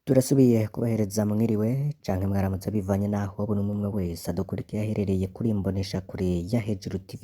Turasubiye kubahereza mwiriwe canke mwaramutse bivanye naho buri umwe wese adukurikiye aherereye kuri imboneshakure ya Hejuru TV.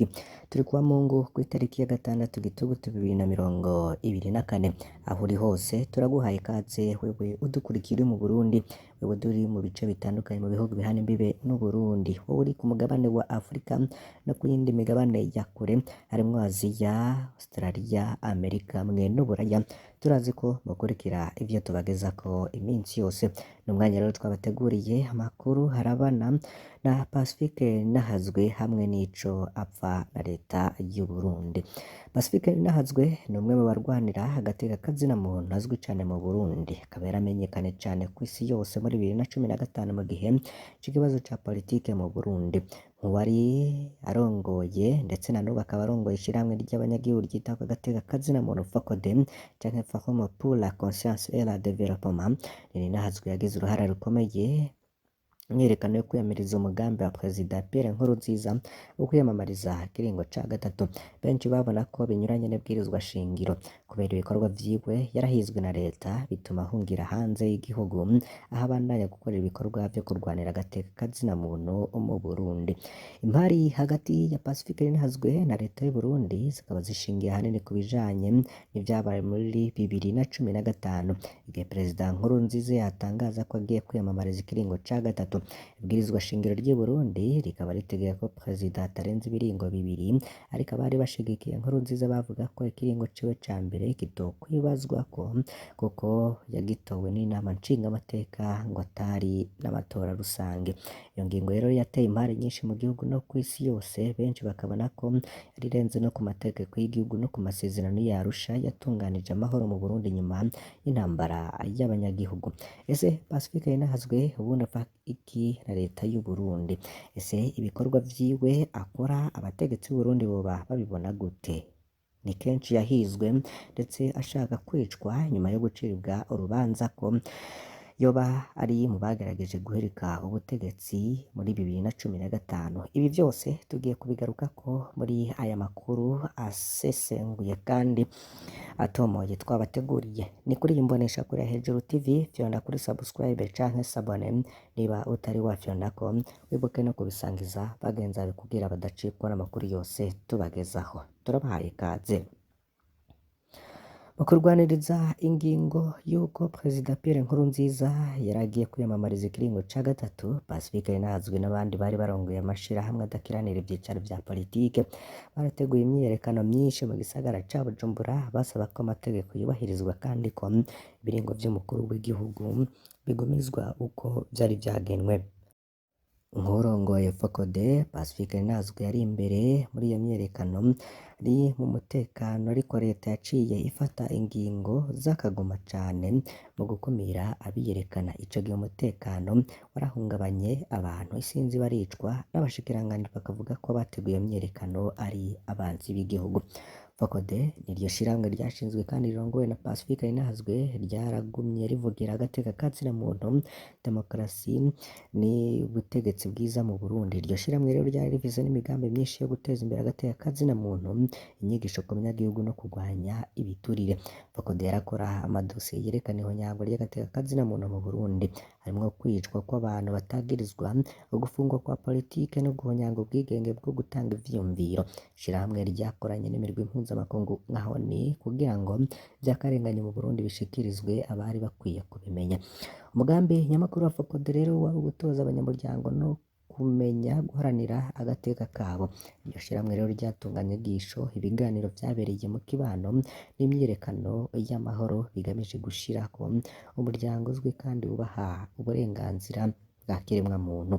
Turi kuwa Mungu kw'itariki ya 6 Gitugutu 2024. Aho uri hose turaguhaye ikaze, wewe udukurikiye uri mu Burundi, wewe uri mu bice bitandukanye mu bihugu bihana imbibe n'Uburundi, wowe uri ku mugabane wa Afrika no ku yindi migabane ya kure harimwo Aziya, Australia, Amerika hamwe n'Uburaya. Turazi ko mukurikira ivyo tubagezako iminsi yose. Ni umwanya rero twabateguriye amakuru harabana na Pacifique Nahazwe hamwe n'ico apfa na leta y'u Burundi. Pacifique Nahazwe ni umwe mu barwanira agateka kazina muntu azwi cane mu Burundi, akaba yaramenyekanye cane kw'isi yose muri 2015 mu gihe c'ikibazo ca politike mu Burundi. Uwari arongoye ndetse na n'ubu akaba arongoye ishirahamwe ry'abanyagihugu ryita ku gateka kazina muntu FOCODE canke Forum pour la conscience et la développement. Nininahazwe yagize uruhara rukomeye myiyerekano yo kwiyamiriza umugambi wa Perezida Pierre Nkurunziza wo kwiyamamariza ikiringo ca gatatu. Benshi babona ko binyuranye n'ibwirizwa shingiro. Kubera ibikorwa vyiwe yarahizwe na leta, bituma ahungira hanze y'igihugu aho abandanya gukora ibikorwa vyo kurwanira agateka kazina muntu mu Burundi. Impari hagati ya Pacifique Nahazwe na leta y'u Burundi zikaba zishingiye ahanini ku bijanye n'ivyabaye muri 2015, igihe Perezida Nkurunziza yatangaza ko agiye kwiyamamariza ikiringo ca gatatu. Ibwirizwa shingiro ry'u Burundi rikaba ritegeka ko perezida atarenza ibiringo bibiri, ariko abari bashigikiye Nkurunziza bavuga ko ikiringo ciwe ca mbere kitokwibazwako kuko yagitowe n'inama nshingamateka ngo atari n'amatora rusange. Iyo ngingo rero yateye impari nyinshi mu gihugu no kw'isi yose, benshi bakabona ko yari irenze no ku mategeko y'igihugu no ku masezerano ya Arusha yatunganije amahoro mu Burundi nyuma y'intambara y'abanyagihugu. Ese Pacifique Nahazwe ubundi apfa iki na leta y'u Burundi? Ese ibikorwa vyiwe akora abategetsi b'u Burundi boba babibona gute? Ni kenshi yahizwe ndetse ashaka kwicwa nyuma yo gucibwa urubanza ko yoba ari mu bagerageje guhirika ubutegetsi muri 2015. Ibi vyose tugiye kubigarukako muri aya makuru asesenguye kandi atomoye twabateguriye. Ni kuri iyi mboneshakure ya Hejuru TV, fyonda kuri subscribe canke s'abonner niba utari wafyondako, wibuke no kubisangiza bagenzi bawe kugira badacikwa n'amakuru yose tubagezaho. Turabahaye ikaze. Mu kurwaniriza ingingo y'uko Perezida Pierre Nkurunziza yari agiye kwiyamamariza ikiringo ca gatatu, Pacifique Nahazwe n'abandi bari barongoye amashirahamwe adakiranira ivyicaro vya politike barateguye imyiyerekano myinshi mu gisagara ca Bujumbura, basaba ko amategeko yubahirizwa kandi ko ibiringo vy'umukuru w'igihugu bigumizwa uko vyari vyagenwe. Nk'uwurongoye FOCODE, Pacifique Nahazwe yari imbere muri iyo myiyerekano ari mu mutekano, ariko leta yaciye ifata ingingo z'akaguma cane mu gukumira abiyerekana. Ico gihe umutekano warahungabanye, abantu isinzi baricwa, n'abashikiranganji bakavuga ko abateguye iyo myiyerekano ari abansi b'igihugu. FOCODE niryo shirahamwe ryashinzwe kandi rirongowe na Pacifique Nahazwe, ryaragumye rivugira agateka kazina muntu, demokarasi n'ubutegetsi bwiza mu Burundi. Iryo shirahamwe rero ryari rifise n'imigambi myinshi yo guteza imbere agateka kazina muntu, inyigisho ku banyagihugu no kurwanya ibiturire. FOCODE yarakora amadosiye yerekana ihonyango ry'agateka kazina muntu mu Burundi, harimwo kwicwa kw'abantu batagirizwa, ugufungwa kwa politike no guhonyanga ubwigenge bwo gutanga ivyiyumviro. Ishirahamwe ryakoranye n'imirwi mpuzamakungu nka ONU kugira ngo ivy'akarengane mu Burundi bishikirizwe abari bakwiye kubimenya. Umugambi nyamukuru wa FOCODE rero wari ugutoza abanyamuryango no kumenya guharanira agateka kabo. Iryo shirahamwe rero ryatunganya inyigisho, ibiganiro vyabereye mu kibano n'imyiyerekano y'amahoro bigamije gushirako umuryango uzwi kandi wubaha uburenganzira bwa kiremwa muntu.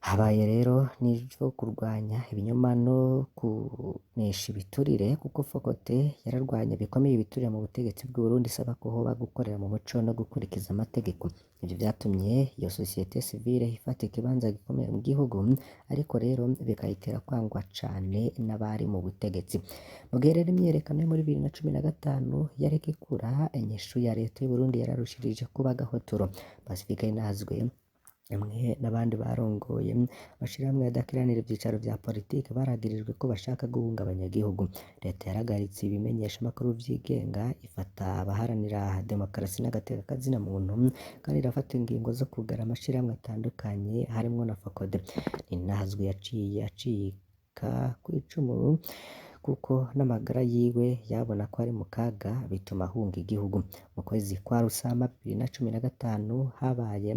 Habaye rero n'ivyo kurwanya ibinyoma no kunesha ibiturire, kuko FOCODE yararwanya bikomeye ibiturire mu butegetsi bw'u Burundi, isaba ko hoba gukorera mu muco no gukurikiza amategeko. Ivyo vyatumye iyo societe civile ifata ikibanza gikomeye mu gihugu, ariko rero bikayitera kwangwa cane n'abari mu butegetsi. Mu gihe rero imyiyerekano yo muri 2015 yariko ikura, inyishu ya leta y'u Burundi yararushirije kuba agahotoro. Pacifique Nahazwe Hamwe n'abandi barongoye amashirahamwe adakiranira ivyicaro vya politike baragirijwe ko bashaka guhungabanya igihugu. Leta yarahagaritse ibimenyeshamakuru vyigenga, ifata abaharanira demokarasi n'agateka kazina muntu, kandi irafata ingingo zo kugara amashirahamwe atandukanye harimwo na FOCODE. Ninahazwe yaciye acika kw'icumu kuko n'amagara yiwe yabona ko ari mu kaga, bituma ahunga igihugu. Mu kwezi kwa Rusama 2015 habaye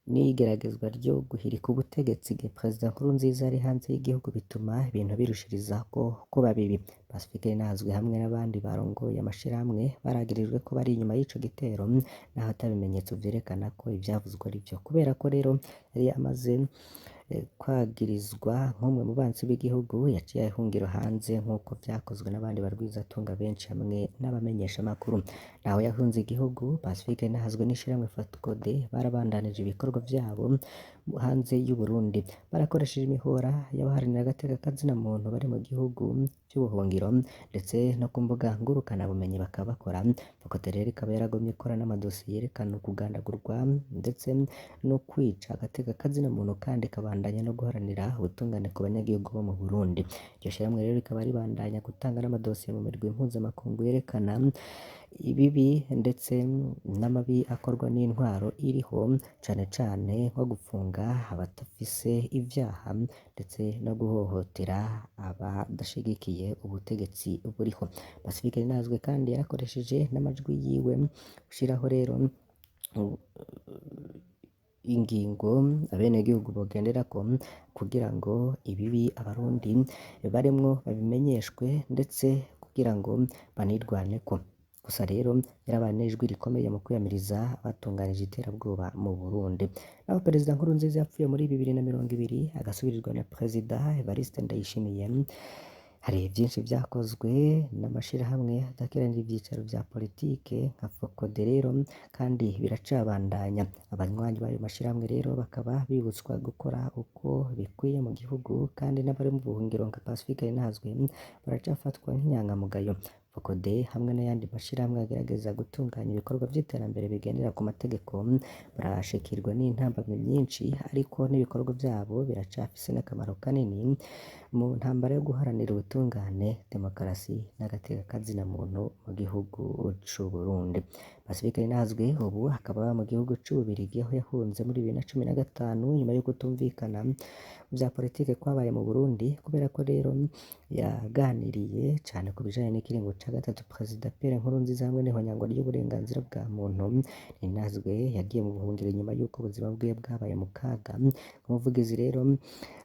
n'igeragezwa ryo guhirika ubutegetsi igihe Perezida Nkurunziza ari hanze y'igihugu, bituma ibintu birushirizako kuba bibi. Pacifique Ninahazwe hamwe n'abandi barongoye amashirahamwe baragirijwe ko bari inyuma y'ico gitero, naho ata bimenyetso vyerekana ko ivyavuzwe ari vyo. Kubera ko rero yari amaze kwagirizwa nk'umwe mu bansi b'igihugu, yaciye ahungira hanze nk'uko vyakozwe n'abandi barwizatunga benshi hamwe n'abamenyeshamakuru. Naho yahunze igihugu, Pacifique Ninahazwe n'ishirahamwe FOCODE barabandanije ibikorwa vyabo hanze y'Uburundi. Barakoresheje imihora y'abaharanira agateka kazina muntu bari mu gihugu c'ubuhungiro, ndetse no ku mbuga ngurukanabumenyi bakaba bakora. FOCODE rero ikaba yaragumye ikora n'amadosiye yerekana ukugandagurwa ndetse no kwica agateka kazina muntu, kandi ikabandanya no guharanira ubutungane ku banyagihugu bo mu Burundi. Iryo shirahamwe rero rikaba ribandanya gutanga n'amadosiye mu mirwi mpuzamakungu yerekana ibibi ndetse n'amabi akorwa n'intwaro iriho, cane cane nko gupfunga abadafise ivyaha ndetse no guhohotera abadashigikiye ubutegetsi buriho. Pacifique Ninahazwe kandi yarakoresheje n'amajwi yiwe gushiraho rero ingingo abenegihugu bogenderako kugira ngo ibibi abarundi barimwo babimenyeshwe, ndetse kugira ngo banirwaneko. Gusa rero yarabaye n'ijwi rikomeye mu kwiyamiriza abatunganije iterabwoba mu Burundi. Naho Perezida Nkurunziza yapfuye muri 2020 agasubirizwa na Perezida Evariste Ndayishimiye, hari vyinshi vyakozwe n'amashirahamwe adakiranira ivyicaro vya politike nka FOCODE rero, kandi biracabandanya. Abanywanyi b'ayo mashirahamwe rero bakaba bibutswa gukora uko bikwiye mu gihugu, kandi n'abari mu buhungiro nka Pacifique Ninahazwe baracafatwa nk'inyangamugayo. FOCODE hamwe n'ayandi mashirahamwe agerageza gutunganya ibikorwa vy'iterambere bigendera ku mategeko barashikirwa n'intambamyi nyinshi, ariko n'ibikorwa vyabo biracafise n'akamaro kanini mu ntambara yo guharanira ubutungane, demokarasi n'agateka kazina muntu mu gihugu c'Uburundi. Pacifique Ninahazwe ubu akaba aba mu gihugu c'Ububirigi aho yahunze muri 2015 nyuma yo kutumvikana mu vya politike kwabaye mu Burundi, kubera ko rero yaganiriye cane ku bijanye n'ikiringo ca gatatu Perezida Pierre Nkurunziza hamwe n'ihonyangwa ry'uburenganzira bwa muntu. Ninahazwe yagiye mu buhungiro inyuma y'uko ubuzima bwiwe bwabaye mu kaga. Umuvugizi rero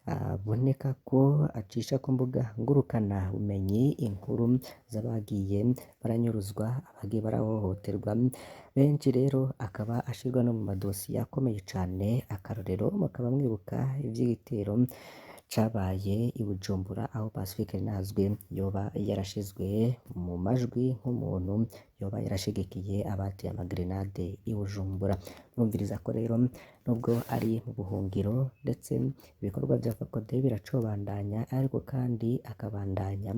aboneka ko acisha ku mbuga ngurukana bumenyi inkuru z'abagiye baranyuruzwa, abagiye barahohoterwa benshi, rero akaba ashirwa no mu madosiye akomeye cane. Akarorero mukaba mwibuka ivy'igitero cabaye i Bujumbura aho Pacifique Ninahazwe yoba yarashizwe mu majwi nk'umuntu yoba yarashigikiye abateye amagrenade i Bujumbura. Murumviriza ko rero nubwo ari mu buhungiro ndetse ibikorwa vya FOCODE biracobandanya, ariko kandi akabandanya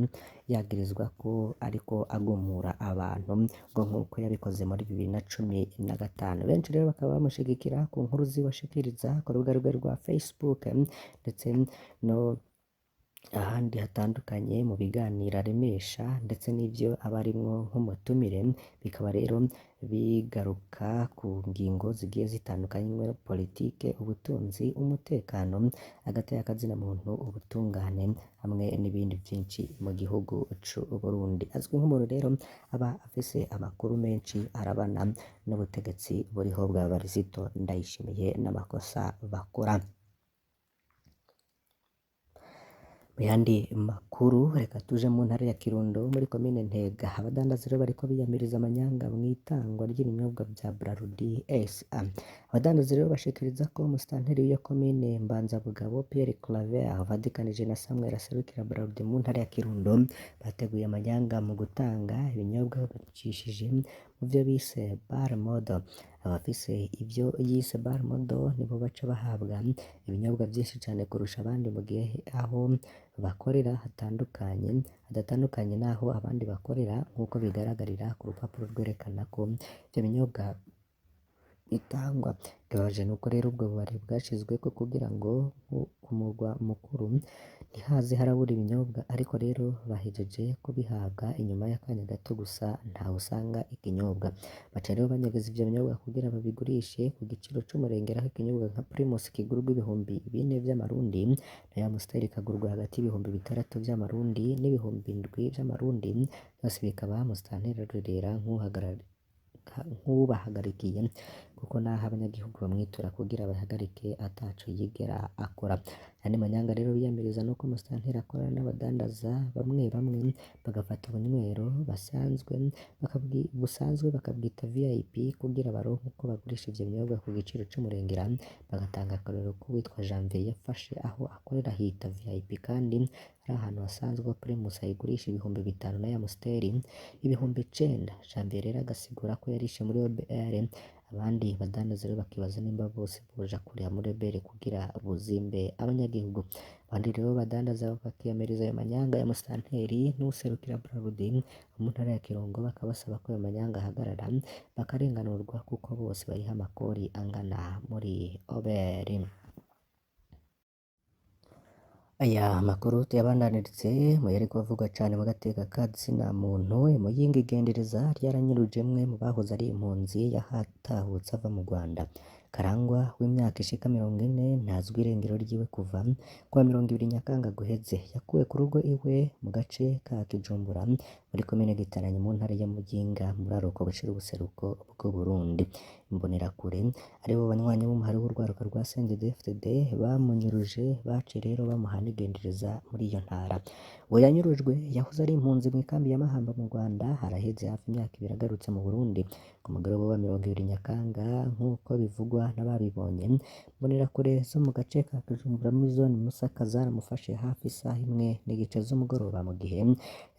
yagirizwa ko ariko agumura abantu ngo nk'uko yabikoze muri 2015. Benshi rero bakaba bamushigikira ku nkuru ziwe ashikiriza ku rubuga rwe rwa Facebook ndetse no ahandi hatandukanye mu biganiro aremesha ndetse n'ivyo aba arimwo nk'umutumire, bikaba rero bigaruka ku ngingo zigiye zitandukanye harimwo politike, ubutunzi, umutekano, agateka kazina muntu, ubutungane hamwe n'ibindi vyinshi mu gihugu c'Uburundi. Azwi nk'umuntu rero aba afise amakuru menshi arabana n'ubutegetsi buriho bwa Varisito Ndayishimiye n'amakosa bakora. Mu yandi makuru reka tuje mu ntara ya Kirundo muri komine Ntega. Abadandaza rero bariko biyamiriza amanyanga mw'itangwa ry'ibinyobwa vya Brarudi SA. Abadandaza rero bashikiriza ko umusitanteri w'iyo komine Mbanzabugabo Pierre Claver avadikanije na Samuel aserukira Brarudi mu ntara ya Kirundo bateguye amanyanga mu gutanga ibinyobwa babicishije mu vyo bise bar model. Abafise ivyo yise bar model nibo baca bahabwa ibinyobwa vyinshi cane kurusha abandi, mu gihe aho bakorera hatandukanye hadatandukanye n'aho abandi bakorera, nk'uko bigaragarira ku rupapuro rwerekana ko ivyo binyobwa itangwa. Ikibabaje nuko rero ubwo bubare bwashizweko kugira ngo ku murwa mukuru ntihaze harabura ibinyobwa, ariko rero bahejeje kubihabwa inyuma y'akanya gato gusa ntawusanga ikinyobwa. Baca rero banyegeza ivyo binyobwa kugira babigurishe ku giciro c'umurengera, aho ikinyobwa nka Primus kigurwa 4000 vy'amarundi, nayo Amstel ikagurwa hagati y'6000 vy'amarundi n'7000 vy'amarundi, vyose bikaba musitanteri arorera nk'uwubahagarikiye, kuko naho abanyagihugu bamwitura kugira bahagarike ataco yigera akora. Ayandi manyanga rero biyamiriza nuko musitanteri akorana n'abadandaza bamwe bamwe bagafata ubunywero busanzwe bakabwita VIP kugira baronke uko bagurisha ivyo binyobwa ku giciro c'umurengera, bagatanga akarorero k'uwitwa Janvier yafashe aho akorera hita VIP kandi ari ahantu hasanzwe Primus ayigurisha 5000 nayo Amstel 9000. Janvier rero agasigura ko yarishe muri OBR, abandi badandaza rero bakibaza nimba bose boja kuriha muri OBR kugira buzimbe abanyagihugu. Abandi rero badandaza bakiyamiriza ayo manyanga ya musitanteri n'uwuserukira Brarudi mu ntara ya Kirundo, bakabasaba ko ayo manyanga ahagarara bakarenganurwa kuko bose bariha amakori angana muri OBR. Aya makuru tuyabandanirize mu yariko avugwa cane mu gateka ka zina muntu. Muyinga igendereza ryaranyuruje mwe mu bahoze ari impunzi yahatahutse ava mu Rwanda. Karangwa w'imyaka ishika 40 ntazwi irengero ryiwe kuva kuwa 20 Nyakanga guheze. Yakuwe ku rugo iwe mu gace ka Kijumbura muri komine Gitaranyi mu ntara ya Muyinga muri bushira ubuseruko bw'Uburundi. Imbonerakure aribo banywanyi b'umuhari w'urwaruka rwa CNDD-FDD bamunyuruje, baciye rero bamuha n'igendereza muri iyo ntara. Uwo yanyurujwe yahoze ari impunzi mw'ikambi ya Mahamba mu Rwanda, haraheze hafi imyaka ibiri agarutse mu Burundi. Ku mugoroba wa 20 Nyakanga nk'uko bivugwa n'ababibonye, imbonerakure zo mu gace ka Kijumbura muri zone Musaka zaramufashe hafi isaha 1:30 z'umugoroba mu gihe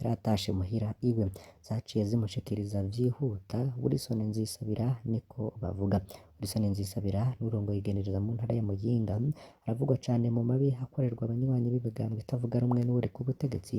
yari atashe muhira iwe. Zaciye zimushikiriza vyihuta Wilson Nzisabira niko bavuga. Wilson Nzisabira n'urongoye igendereza mu ntara ya Muyinga, aravugwa cane mu mabi akorerwa abanywanyi b'imigambwe itavuga rumwe n'uwuri ku butegetsi.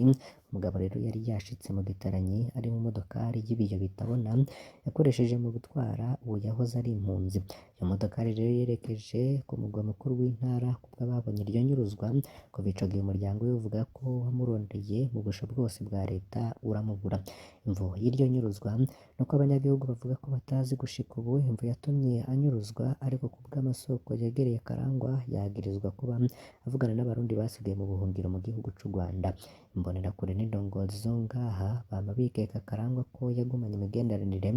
Umugabo rero yari yashitse mu Gitaranyi ari mu modokari y'ibiyo bitabona yakoresheje mu gutwara uwo yahoze ari impunzi. Iyo modokari rero yerekeje ku mugwa mukuru w'intara kubw'ababonye iryo nyuruzwa. Kuva ico gihe umuryango we uvuga ko wamurondeye mu busho bwose bwa leta uramubura. Imvo y'iryo nyuruzwa nuko abanyagihugu bavuga ko batazi gushika ubu imvo yatumye anyuruzwa, ariko kubw'amasoko yegereye Karangwa yagirizwa kuba avugana n'abarundi basigaye mu buhungiro mu gihugu c'u Rwanda. Imbonerakure n'indongozi zo ngaha bama bikeka Karangwa ko yagumanye imigenderanire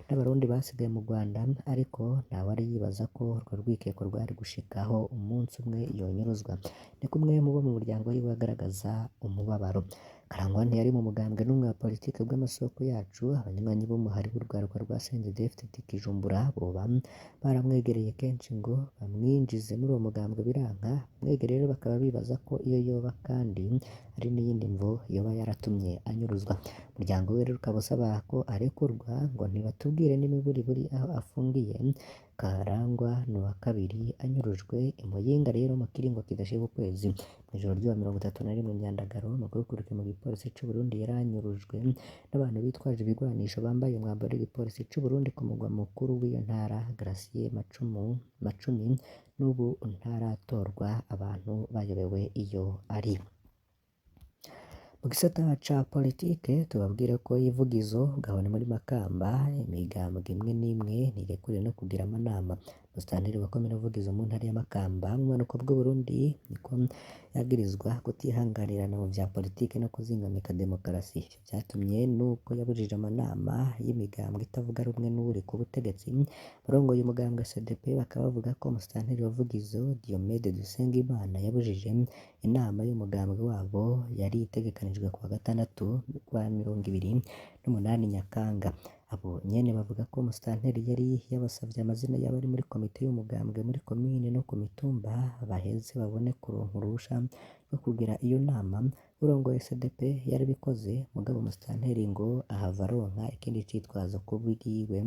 n'abarundi basigaye mu Rwanda, ariko ntawari yibaza ko urwo rwikeko rwari gushikaho umunsi umwe yonyuruzwa. Ni kumwe mu bo mu muryango wiwe agaragaza umubabaro. Karangwa ntiyari mu mugambwe n'umwe wa politike bw'amasoko yacu. Abanywanyi b'umuhari w'urwaruka rwa CNDD-FDD Kijumbura boba baramwegereye kenshi ngo bamwinjize muri uwo mugambwe biranka. Bamwegereye rero bakaba bibaza ko iyo yoba kandi ari n'iyindi mvo yoba yaratumye anyuruzwa. Umuryango we rero ukaba usaba ko arekurwa ngo ntibatubwire n'imiburiburi aho afungiye. Karangwa ni uwa kabiri anyurujwe i Muyinga rero mu kiringo kidashika ukwezi. Mw'ijoro ry'uwa 31 Myandagaro, amakuru mu gipolisi c'u Burundi yaranyurujwe n'abantu bitwaje ibigwanisho bambaye umwambaro w'igipolisi c'u Burundi ku mugwa mukuru w'iyo ntara. Gratien Macumi n'ubu ntaratorwa, abantu bayobewe iyo ari. Mu gisata ca politike tubabwire ko ivugizo gahone muri Makamba imigambwe imwe n'imwe ntirekuriwe no kugira amanama. Musitanteri wa komine Vugizo mu ntara ya Makamba mu bumanuko bw'Uburundi niko yagirizwa kutihanganirana mu vya politike no kuzingamika demokarasi. Ivyo vyatumye nuko yabujije amanama y'imigambwe itavuga rumwe n'uwuri ku butegetsi. Abarongoye umugambwe SDP bakaba bavuga ko musitanteri wa Vugizo Diomede Dusengimana yabujije inama y'umugambwe wabo yari itegekanijwe kuwa gatandatu kwa 28 Nyakanga. Abo nyene bavuga ko musitanteri yari yabasavye amazina y'abari muri komite y'umugambwe muri komine no ku mitumba baheze babone kuronka uruhusha rwo kugira iyo nama. Urongoye SDP yarabikoze, mugabo musitanteri ngo ahava aronka ikindi citwazo kubwiwe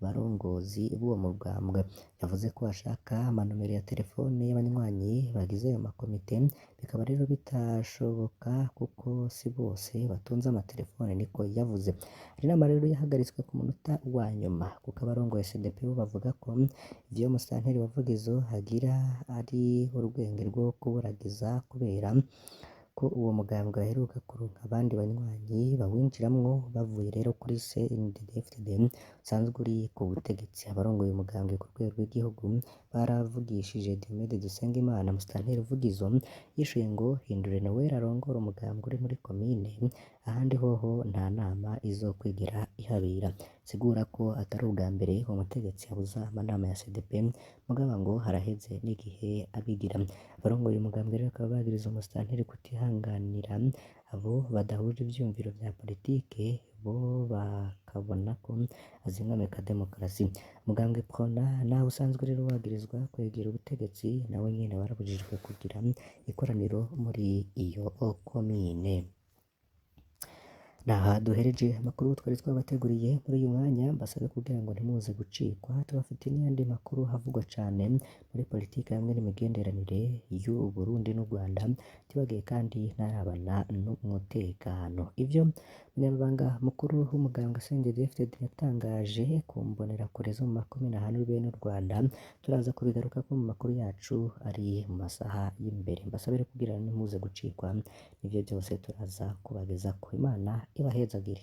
barongozi b'uwo mugambwe. Yavuze ko ashaka amanomero ya telefone y'abanywanyi bagize ayo makomite, bikaba rero bitashoboka kuko si bose batunze amatelefone, niko yavuze. Inama rero yahagaritswe ku munota wa nyuma kuko abarongoye SDP bo bavuga ko ivyo musitanteri wa Vugizo agira ari urwenge rwo kuburagiza kubera ko uwo mugambwe baheruka kuronka abandi banywanyi bawinjiramwo bavuye rero kuri CNDD-FDD usanzwe uri ku butegetsi. Abarongoye umugambwe ku rwego rw'igihugu baravugishije Diomede Dusengimana, musitanteri Vugizo, yishuye ngo Hindure Noel arongora umugambwe uri muri komine, ahandi hoho nta nama izokwigera ihabera. Sigura ko atari ubwa mbere uwo mutegetsi abuza amanama ya SDP, mugabo ngo haraheze n'igihe abigira. Abarongoye umugambwe rero bakaba bagiriza umusitanteri kutihanganira abo badahuje ivyiyumviro vya politike, bo bakabona ko azingamika demokarasi. Mugambwe Prona naho usanzwe rero wagirizwa kwegera ubutegetsi, nawe nyene warabujijwe kugira ikoraniro muri iyo komine. Naha duhereje amakuru twari twabateguriye muri uyu mwanya, mbasabe kugira ngo ntimuze gucikwa, tubafitiye n'ayandi makuru havugwa cane muri politike hamwe n'imigenderanire y'u Burundi n'u Rwanda, tibagiye kandi n'arabana n'umutekano. Ivyo umunyamabanga mukuru w'umugambwe CNDD-FDD yatangaje ku mbonerakure zo mu makomine ahanura bene u Rwanda, turaza kubigarukako mu makuru yacu ari mu masaha y'imbere. Mbasabe rero kugira ntimuze gucikwa n'ivyo vyose turaza kubagezako. Imana ibahezagire.